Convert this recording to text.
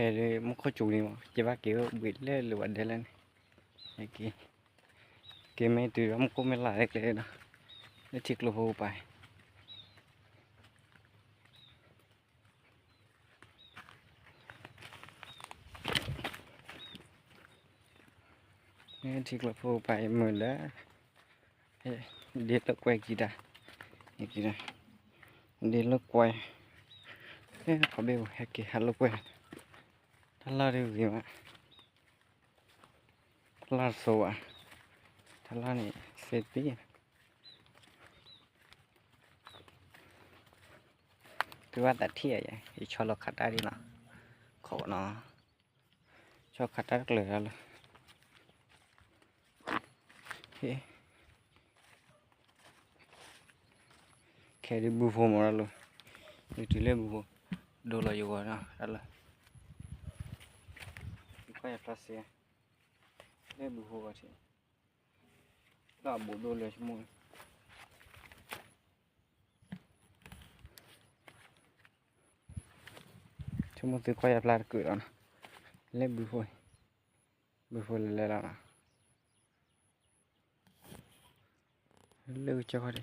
ခဲເລີຍ ມັນເຂົ້າຈຸກນີ້ບໍ່ ເຈັບວ່າເກວເບິດແລ້ວ ຫຼືວ່າໄດ້ແລ້ວນີ້ ໂອເຄ ເກແມ່ນຕື່ມ ມັນກໍແມ່ນຫຼາຍເລັກເລີຍເນາະ ໄດ້ທິກລະໂພໄປ ໄດ້ທິກລະໂພໄປໝົດແລ້ວ. ເດລະແກວກີດາ ເດລະແກວ ເອ ຂອເບວແຮກເກຮາລະແກວ ທາລາເດວກິມາ ທາລາໂຊອາ ທາລານີ້ເຊຕີ ຄືວ່າຕັດເທຍ ອີຊອລອກຄາຕາດີເນາະ ຂໍເນາະ. ຊອກຂາດຕັດເລີຍລະ ເຮ ແຄ່ໄດ້ບູໂຟມາລະ ຢູ່ທີ່ເລີຍບູໂຟ ໂດລະຢູ່ວ່ານະ ລະ ຄວາຍພລາສເຊ ເລີຍບູໂຟວ່າຊິ ລະບູໂດເລີຍຊົ່ວໂມງ Cuma tu koyak pelar ke lah. Le before. Before le lah. Le ucap ada.